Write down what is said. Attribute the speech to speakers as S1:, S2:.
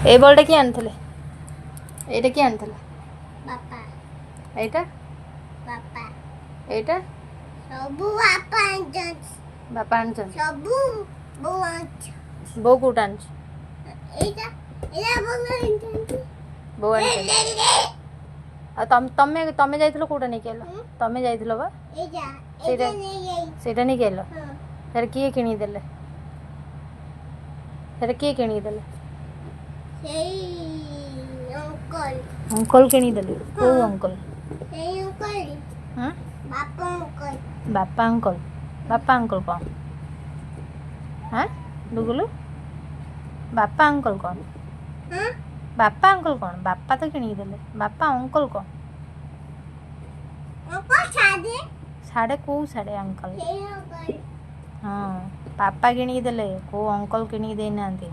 S1: ଏଇ ବଲ୍ଟା କିଏ ଆଣିଥିଲେ? ଏଇଟା କିଏ ଆଣିଥିଲା?
S2: ବାପା।
S1: ଏଇଟା?
S2: ବାପା।
S1: ଏଇଟା?
S2: ସବୁ ବାପା ଆଣିଛନ୍ତି।
S1: ବାପା ଆଣିଛନ୍ତି?
S2: ସବୁ ବୋଉ ଆଣିଛି।
S1: ବୋଉ କୋଉଟା ଆଣିଛି?
S2: ଏଇଟା, ଏଇଟା ବୋଉ ଆଣିଛନ୍ତି।
S1: ବୋଉ ଆଣିଛନ୍ତି। ଆଉ ତମେ ତମେ ଯାଇଥିଲ, କୋଉଟା ନେଇକି ଆଇଲ? ତମେ ଯାଇଥିଲ ବା?
S2: ଏଇଟା।
S1: ସେଇଟା।
S2: ଏଇଟା ନେଇଯାଇ।
S1: ସେଇଟା ନେଇକି ଆଇଲ?
S2: ହଁ।
S1: ସେଟା କିଏ କିଣିକି ଦେଲେ? ସେଟା କିଏ କିଣିକି ଦେଲେ?
S2: ସେଇ ଅଙ୍କଲ।
S1: ଅଙ୍କଲ କିଣିକି ଦେଲେ? କୋଉ ଅଙ୍କଲ?
S2: ସେଇ ଅଙ୍କଲ।
S1: ହଁ।
S2: ବାପା ଅଙ୍କଲ।
S1: ବାପା ଅଙ୍କଲ? ବାପା ଅଙ୍କଲ କ'ଣ? ହଁ ଡୁଗୁଲୁ, ବାପା ଅଙ୍କଲ କ'ଣ?
S2: ହଁ।
S1: ବାପା ଅଙ୍କଲ କ'ଣ? ବାପା ତ କିଣିକି ଦେଲେ, ବାପା ଅଙ୍କଲ କ'ଣ?
S2: ଅଙ୍କଲ ସାଡେ।
S1: ସାଡ଼େ? କୋଉ ସାଡ଼େ ଅଙ୍କଲ?
S2: ସେଇ ଅଙ୍କଲ।
S1: ହଁ, ବାପା କିଣିକି ଦେଲେ, କୋଉ ଅଙ୍କଲ କିଣିକି ଦେଇନାହାନ୍ତି।